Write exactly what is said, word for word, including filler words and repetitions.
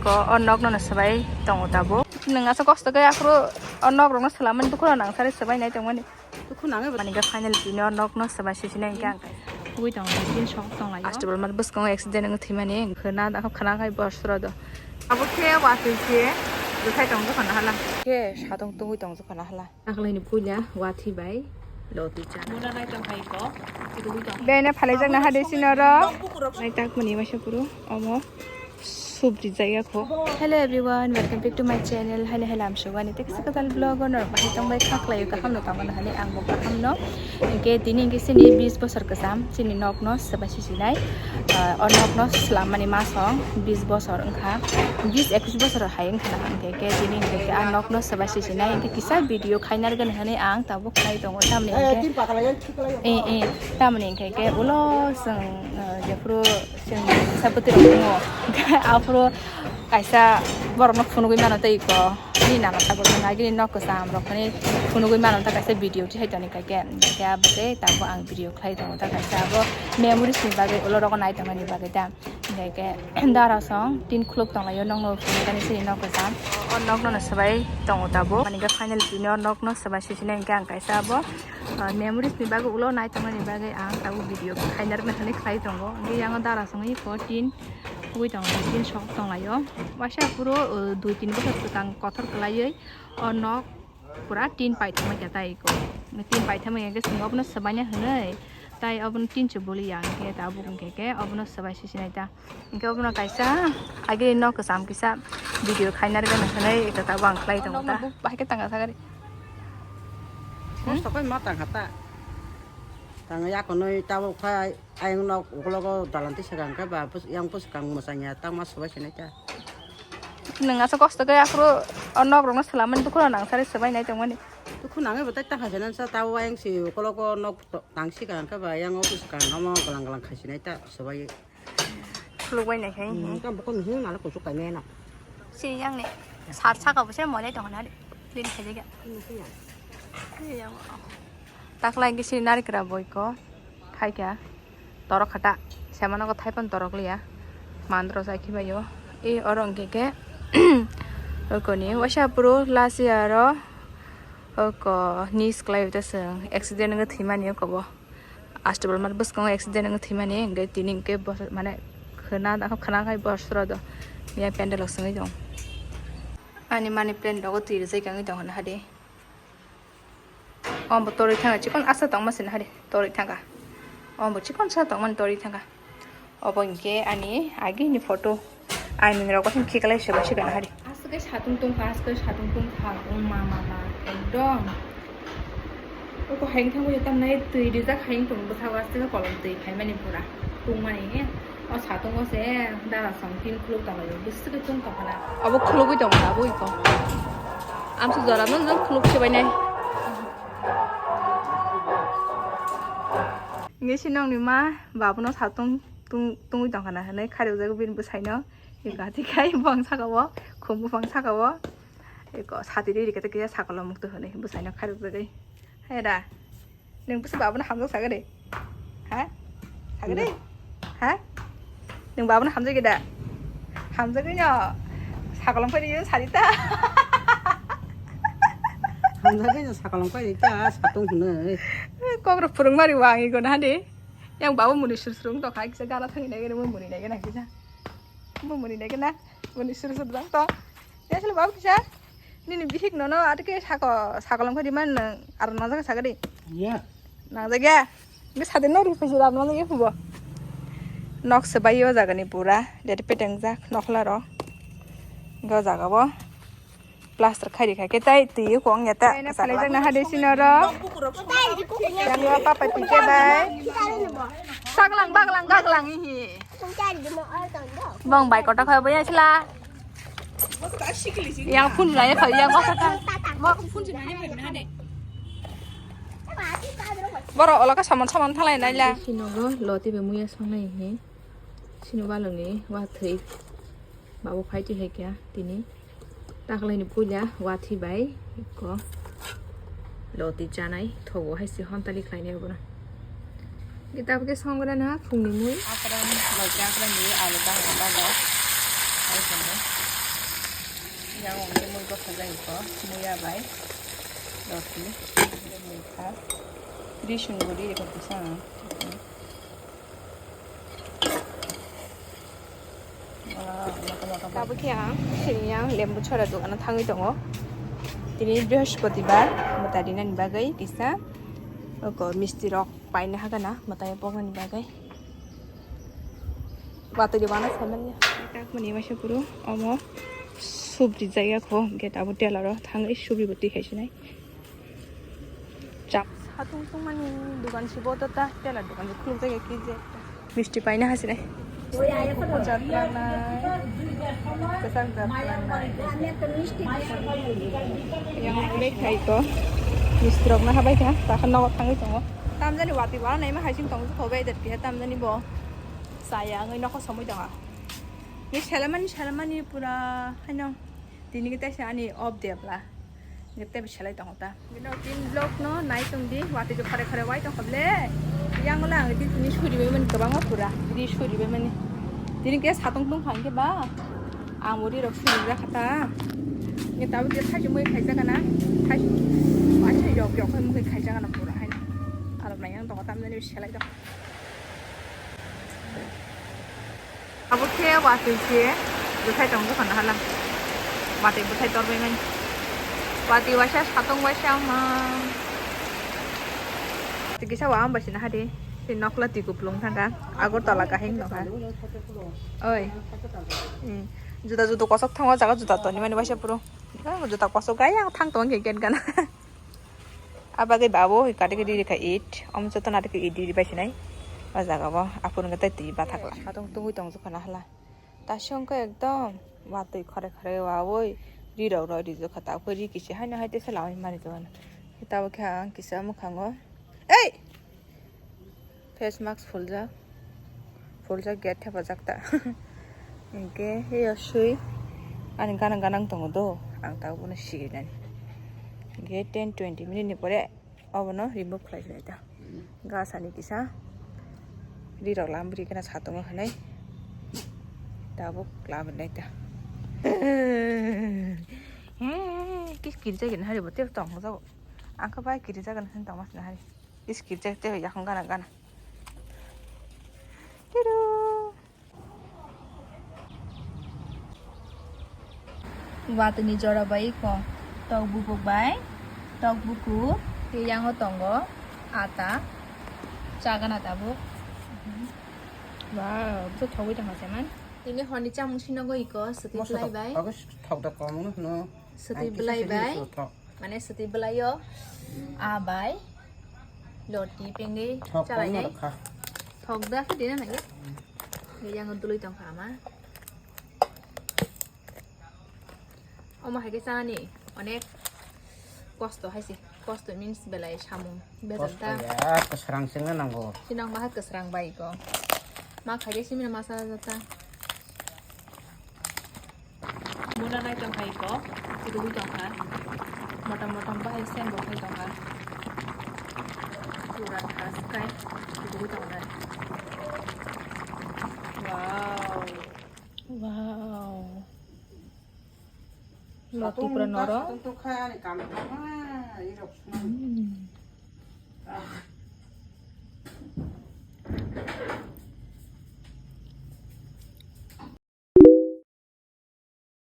O, o nok no swbai tongo tabuk. Nwng asa kosto khe aphuru o nok rok no swlamani dukhu rok nang sari swbai nai tongmani. Dukhu nang eba. Mani khe final tini o nok no swbai sisi nai khe ang kai. Tugui tongo, tin sok tong lai o. Astable mar bwskango accident wngwi thwimani khwna, khwna khai bor sura do. Abo khe watwi khe bwthai tong jokha na hala. Khe satong tugui tong jokha na hala. Taklaini puila wathi bai loti cha. Muna nai tong hai ko. Bene phalai jak na hade sino ro. Nai tak mani masa puro omo. Subri jaya ko. Hello everyone, welcome back to my channel. Haino haino amsugani tek sa kwtal vlog o norok bahai tong bai kha khlai o, kaham no tamo no hani ang bo kaham no. Hingke tini hingke sini bis bosor kwcham chini nok no swbai sisi nai. Ah, o nok no swlam mani masong bis bosor wngkha. Bis ekus bosor hai wngkha na hingke ke tini hingke ke a nok no swbai sisi nai hingke kisa video khai narwgani hani ang tabuk khai tongo tamni hingke. Eh, eh, tamni hingke ke ulo chwng, ah, jephuru Chwng kisa bwtwi rok tongo. Aphuru kaisa borok no phunugwi mano tei iko. Ni nana tabuk nai gini nok kwcham rok ni phunugwi mano ta kaisa video thai toni kaike. Kaike abo tei tabuk ang video khlai tongo ta kaisa abo memories ni bagwi ulo rogo nai tongmani bagwi ta. Kaike dara song tin khuluk tonglaio nok no phunugani sini nok kwcham. O nok no swbai tongo tabuk. Mani khe final tini o nok no swbai sisi nai hingke ang kaisa abo. Ah, memories ni bagwi ulo nai tongmani bagwi ang tabuk video khainarwkna hinwi khlai tongo. Hingke yango dara songwi iko tin tugui tongo, tin sok tonglaio. Waisa puro, uh, dui tin bosor kwchang kothor kwlaiwi o nok pura tin paithakma khe tai iko. Tin paithakma hingke chwng obono swbaina hinwi tai obono tin chubuli ya hingke tabuk hingke ke obono swbai sisi nai ta. Hingke obono kaisa agini nok kwcham kisa video khainarwkna hinwi iko tabuk ang khlai tongo ta. Bahai khe tanga sagari. Kosto khe ma tang kha ta. Tang ya konwi tabuk kha ayang nok ukologo dalan tisa kang khe ba bus-, yang bwskang mwchang ya tang ma swbai sinai ta. Nwng asa kosto khe aphuru o nok rok no swlamani dukhu rok nang sari swbai nai tongmani. Dukhu nangwi bo tai tang kha sinai sa tabuk ayang si ukologo nok to-, tang si kang khe ba yang o bwskang omo glang glang khai sinai ta swbai. Khuluk bai nai khai. Hmm, tamo kok mihing nalo kuchuk kai meno. Si yang ni sar saka bo se mole tong na clean khai de. Hmm, si yang. Si yang. Taklai gisi narikra boy ko khai kya. Torok khata. Semano ko thaipan torok liya. Mandro sai khibayo. E oro hingke ke. Oko ni wasa puro lasi aro. Oko nis klai uta seng accident nge thimani oko bo. Astable mar bwskango accident wngwi thwimani, hwnkhe tini hwnkhe bosor, mane, khwna, khwna khai bosoro do miya pendel o swngwi tong. Ani money plant rogo twi rwjak wngwi tong hwnwi hade. O bo torwi thangkha, chikon asa tongma sini hade, torwi thangkha. O bo chikon sa tongmani torwi thangkha. Obo hwnkhe ani agini photo. Ani rok khe kalai se bai se gana hari. Aswk khe satung tongkha, aswk khe satung tongkha. O ma, ma, ma, ekdom. Oko hayung thango ya tamnai twi rijak hayung tong bwsao aswk khe kolom twi phaimani pura. Tungmani he. O satungo se dara song tin khuluk tonglaio. Bwswk khe tung tongkha na. Abo khulugwi tongkha abo iko. Amsa jora no jang khuluk se bainai. Ngi sinong ni ma babuno satung tung, tungwi tongkha na hinwi kharokjago bini bwsaino. Eko hati khai buphang saka o, khum buphang saka o. Eko sati riri kete kisa sakalo mukto hinwi bwsaino kharokjagwi. Hai da. Nwng bwsa babuno hamjak saga de. Ha? Saga de. Ha? Nwng babuno hamjak da. Hamjagwi no. Sakolom phai riyun sari ta. Hamjagwi no sakolom phai rita satung hinwi. Kokro phurung mari wangi gona de. Yang babu muni sur sur wng tongkha, kisa gana thangwi nai gana, bo muni nai gana kisa. Bo muni nai gana, muni sur sur dang to. Te asle babu kisa, nini bihik nono ati ke sako, sako longkha di man nang, aro nang jaga saga di. Ya. Nang jaga. Nge sade no ri phaisi ram nang jaga hubo. Nok se bai o jaga ni pura, dede peteng jak, nokla ro. Go jaga bo. Plaster khai rikha khe tai twi kong ya ta. Kaina phalaijakna hade sino ro. Yang yo papa twi khe bai. Saglang baglang gaglang ihi. Bong bai kota khai bai asla. Yang phun lai khai yang basa ta. Boro oloka saman saman thalai naila. Sino go loti be muya songnai ihi. Sino baloni wa thwi. Babu phai twi hai kya tini. Taklaini puila wathi bai ko loti chanai thogo hai se hontali khlainai obono. Kitab ke songra na phungni mui. Akran, loti akran ni alu bang bang. Ai songo. Yang wngkhe mui gosajak iko, muya bai roti, mui kha. Ri sungwi ri rikha kisa ang. Wow, motom motom. Tabuk khe ang sini yang lembu chora dogano thangwi tongo. Tini Brihaspatibar, mwtai rinani bagwi kisa oko misti rok paina hagana mwtai poknani bagwi. Watwi de wana saimanya. Takmani masa puro omo subri jaya kho, hwnkhe tabuk teller o thangwi subri bo twi khaisinai. Chap. Satung tungmani dukan si bo ta, teller dukan si khuluk jaya kije. Misti paina hasinai. Kwchak kwlangnai. Kwchak kwlangnai. Yang bek hai ko. Misti rok na habai kha, ta khan nogo thangwi tongo. Tamjani watwi bo naima hai sing tong kho bai der khe tamjani bo. Saya wngwi nokho somwi tongo. Ni selamani selamani pura haino. Tini kita sa ani off de bla. Ngete bisalai tongo ta. Bino tin vlog no nai tong di, watwi jo khare khare wai tong kha ble. Yang la ang di tini suri bai mani kwbangma pura. Di suri bai mani. Tini ke satong tong kha hwnkhe ba. Ang bo ri rok suri ja kha ta. Nge tabuk ke thaisi mui khaijak na. Thaisi. Thaisi yok yok mui khaijak na pura haino. Arok nai yang tong kha tamjani bisalai tong. Abo khe watwi se bwthai tong bwkha naharlang. Watwi bwthai torbai mani. Watwi waisa satong waisa wngma. Twi kisa wa bai sina hadi. Tei nokla twi kupulung thangkha. Agartala kahing nokha. Oi. Hmm. Juda juda kosok thango jaga juda toni mani waisa puro. Juda kosok gaya thang tong khe gate gana. Abagwi babo kati kati rikha it. Om joto nati khe it riri bai sinai. O jaga bo aphuru wngkha tei twi bathakla. Satong tungwi tong jokha naharla. Tasongkha ekdom watwi khare khare wawi ri rok roi rijokha. Tabukhe ri kisi haino hai teisa lamai mani tongmani. Tabukhe ang kisa mwkhango. Ei! Face mask phuljak, phuljak gate thepajak ta. Hinkhe heyo swi ani ganang ganang tongo do, ang tabuk bono sirinani. Hinkhe ten twenty minute ni pore obono remove khlai khlai ta. Gasani kisa rirok lamri gana satungo hinwi tabuk lamri nai ta. Kis kiri jagini hari bo tei tong jago. Ang khe bai kiri jagani hinwi tongma sina hari. Iskir cek cek yakung gana gana. Tiru. Watwini jora bai kho. Tok bukuk bai. Tok bukuk. Tei yango tongo. Ata. Chagana tabuk. Wow, bwswk thogwi tongkha se man. Tini horni chamung sinogo iko, swtwi bwlai bai. Thok da komo no. Swtwi bwlai bai. Mane swtwi bwlaio. A bai. Loti pengwi thok chalai nai. Thok da khe dina nangya. Yang dului tongkha ama. Omo hai khe chani onek kosto hai se. Kosto means belai samung. Bejal ta. Kosto ya, kwsrang sengna nango. Sinang bahai kwsrang bai ko. Ma khai khe simina masa jata. Muna nai tong khai ko, kudugui tong kha. Motom motom bahai sem bo khai tong kha. Pura thas khai, kudugui tong nai. Wow. Wow. Loti pura norom. Satung tong kha, ani kam kha, irok sung. Hmm. Ah.